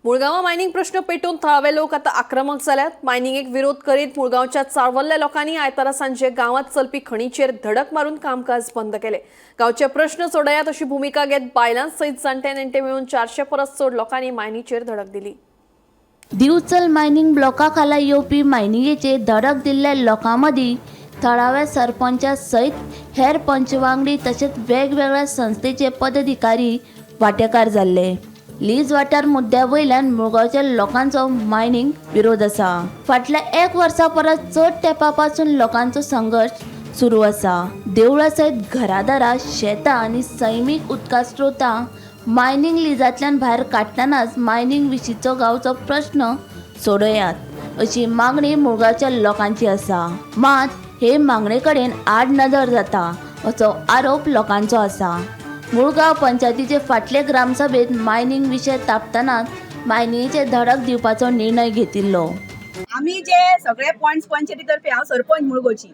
मुळगांवां mining प्रश्न पेटोवन थळावे लोक आता आक्रमक जाल्यात. मायनिंगेक विरोध करीत मुळगांवच्या चाळवल्ल्या लोकांनी आयतारा सांजे गांवांत चलपी खणीचेर धडक मारून कामकाज बंद केले. गांवचे प्रश्न सोडयात अशी भुमिका घेत बायलां सयत जाणटे नेणटे मेळून 400 परस चड लोकांनी मायनीचेर धडक दिली. दिवचल मायनिंग ब्लॉका खाला येवपी मायनिंगेचेर धडक दिल्ल्या लोकां मदीं थळाव्या सरपंचा सयत हेर पंच वांगडी तशेंच वेगवेगळ्या संस्थेचे पदाधिकारी वांटेकार जाल्ले. लीज वाठार मुद्द्या वयल्यान मुळगांवच्या लोकांचो मायनिंग विरोध आसा. फाटल्या एक वर्सा परस चड तेंपा पासून लोकांचो संघर्श सुरू आसा. देवळां सयत घरादारां, शेतां आनी सैमीक उदका स्रोतां मायनिंग लिजांतल्यान भायर काडटनाच मायनिंग विशींचो गांवचो प्रश्न सोडयात अशी मागणी मुळगांवच्या लोकांची आसा. मात हे मागणे कडेन आड नदर जाता असो आरोप लोकांचो आसा. मुळगांव पंचायतीचे फाटले ग्रामसभेत मायनिंग विशय तापतनाच मायनिंगेचेर धडक दिवपाचो निर्णय घेतिल्लो. आमी जे सगळे पॉयंट्स पंचायती तर्फे, हांव सरपंच मुळगोची,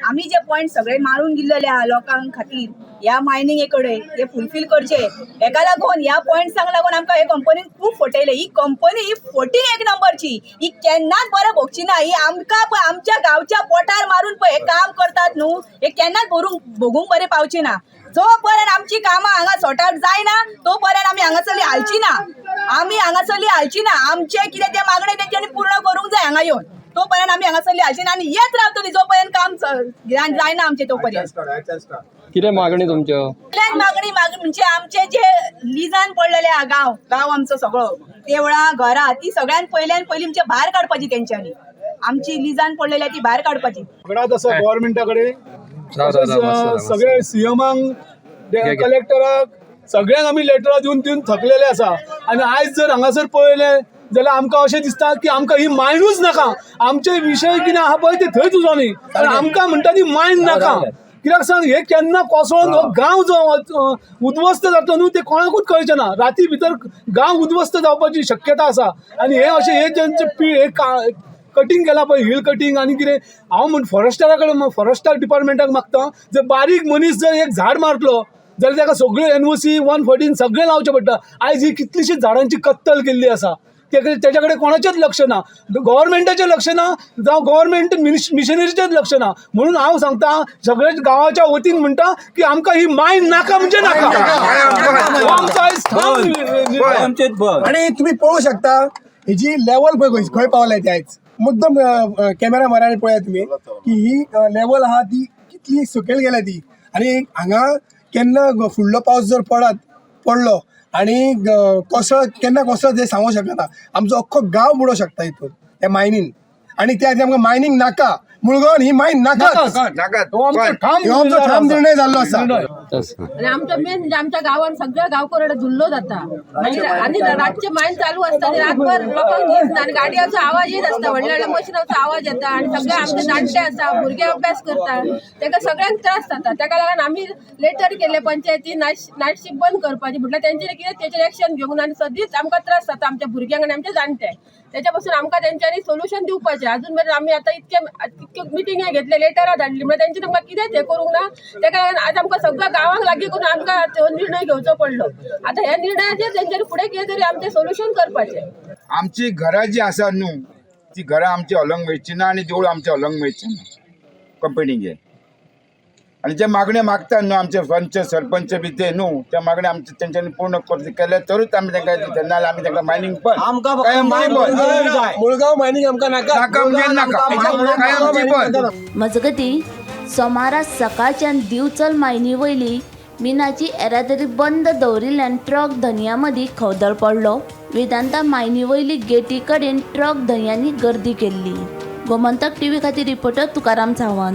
आमी जे पॉयंट सगळे मारून गेल्लेले आहा लोकां खातीर ह्या मायनिंगे कडेन ते फुलफील करचे. हेका लागून, ह्या पॉयंट्सांक लागून आमकां हे कंपनीन खूब फटयले. ही कंपनी ही फटींग एक नंबरची. ही केन्नाच बरें भोगची ना. ही आमकां पळय आमच्या गांवच्या पोटार मारून पळय हे काम करतात न्हू, हे केन्नाच भरूंक भोगूंक बरें पावचे ना. जो पर्यंत आमची कामां हांगा सॉर्ट आवट जायना तो पर्यंत आमी हांगासरली हालची ना. आमी हांगासरली हालची ना. आमचे कितें ते मागणे तेंच्यांनी पूर्ण करूंक जाय हांगा येवन. तो पर्यंत आमी हांगासरली हालची ना आनी येत रावतली जो पर्यंत काम जायना आमचें तो पर्यंत. कितें मागणी तुमच्यो? पयल्यान मागणी मागणी म्हणजे आमचे जे लिजान पडलेले आहा गांव, गांव आमचो सगळो, देवळां घरां, ती सगळ्यान पयल्यान पयलीं म्हणजे भायर काडपाची तेंच्यांनी. आमची लिजान पडलेली आहा ती भायर काडपाची. सगळ्यात आसा गव्हर्मेंटा कडेन, राव, राव, राव, मातसो राव, सगळे सीएमांक, घे. कलेक्टराक, सगळ्यांक आमी लेटरां दिवन दिवन थकलेले आसा. आनी आयज जर हांगासर पळयलें जाल्यार आमकां अशें दिसता की आमकां ही मायनूच नाका. आमचे विशय कितें आहा पळय ते थंयच वचोनी, कारण आमकां म्हणटा ती मायन नाका. कित्याक सांग, हे केन्ना कोसळोन हो गांव जो उद्ध्वस्त जातलो न्हू ते कोणाकूच कळचें ना. राती भितर गांव उद्ध्वस्त जावपाची शक्यता आसा. आनी हे अशें हे जेंचे हे कटींग केला पळय, हिल कटींग आनी कितें, हांव म्हण फॉरेस्टरा कडेन, फॉरेस्टर डिपार्टमेंटाक मागता, जर बारीक मनीस जर एक झाड मारतलो जाल्यार ताका सगळ्यो एनओसी 114 सगळें लावचें पडटा. आयज ही कितलीशीच झाडांची कत्तल केल्ली आसा. तेच्या कडेन कोणाचेंच लक्ष ना, गव्हर्मेंटाचें लक्ष ना, जावं गव्हर्मेंट मिशनरीचेंच लक्ष ना. म्हणून हांव सांगता, सगळे गांवाच्या वतीन म्हणटा की आमकां ही मायन नाका म्हणजे नाका. हो आमचो आयज ठाम निर्णय. आणि तुम्ही पळोवंक शकता हेजी लेवल पळय खंय खंय पावल्या ती आयज. मुद्दम कॅमेरा माराने पळया तुमी की ही लेवल आहा ती कितली सकयल गेल्या ती. आनी हांगा केन्ना फुडलो पावस जर पडत पडलो आनी कोसळ, केन्ना कोसळत हें सांगूंक शकना. आमचो अख्खो गांव बुडोवंक शकता हितून ह्या मायनीन. आनी त्या खातीर आमकां मायनींग नाका. मुळगांवान ही मायन नाकाच. हो आमचो ठाम हो आमचो ठाम निर्णय जाल्लो आसा. तस. आणि आमचं मेन म्हणजे आमच्या गावान सगळ्या गावकऱ्याला धुल्लो जाता आणि आणि रातचे मायन चालू असता आणि रातभर लोकांक न्हीद ना आणि गाडयांचो आवाज येत असता, व्हडल्या व्हडल्या मशिनाचो आवाज येता आणि सगळे आमचे जाणटे आसा, भुरगे अभ्यास करता, तेका सगळ्यांक त्रास जाता. तेका लागून आमी लेटर केले पंचायती नायट शिफ्ट बंद करपाची म्हटल्यार तेंच्यानी कितें तेचेर एक्शन घेवंक ना आनी सदींच आमकां त्रास जाता आमच्या भुरग्यांक आनी आमच्या जाणट्यांक. तेच्या पासून आमकां तेंच्यांनी सोल्युशन दिवपाचें. अजून मेरेन आमी आतां इतके इतक्यो मिटिंगे घेतले, लेटरां धाडली, म्हळ्यार तेंच्यांनी आमकां कितेंच हें करूंक ना. तेका लागून आज आमकां सगळ्या गांवांक लागीं करून आमकां हो निर्णय घेवचो पडलो. आतां ह्या निर्णयाचेर तेंच्यांनी फुडें कितें तरी आमचें सोल्युशन करपाचें. आमची घरां जी आसा न्हू ती घरां आमची हलोंक मेळची ना आनी देवूळ आमचें हलोंक मेळचें ना कंपनीगे. आनी जे मागण्यो मागता न्हू आमचे पंच सरपंच बी ते न्हू, त्या मागण्यो आमचे तेंच्यांनी पूर्ण केले तरूच आमी तांकां दितले, नाजाल्यार आमी तांकां मायनींग बंद, कायमची बंद. मुळगांव मायनींग आमकां नाका. नाका म्हणजे नाका, कायमची बंद. मजगतीं, सोमारा सकाळच्यान दिवचल मायनी वयली मिनाची येरादारी बंद दवरिल्ल्यान ट्रक धनयां मदीं खवदळ पडलो. वेदांता मायनी वयली गेटी कडेन ट्रक धनयांनी गर्दी केल्ली. गोमंतक टीव्ही खातीर रिपोर्टर तुकाराम सावंत.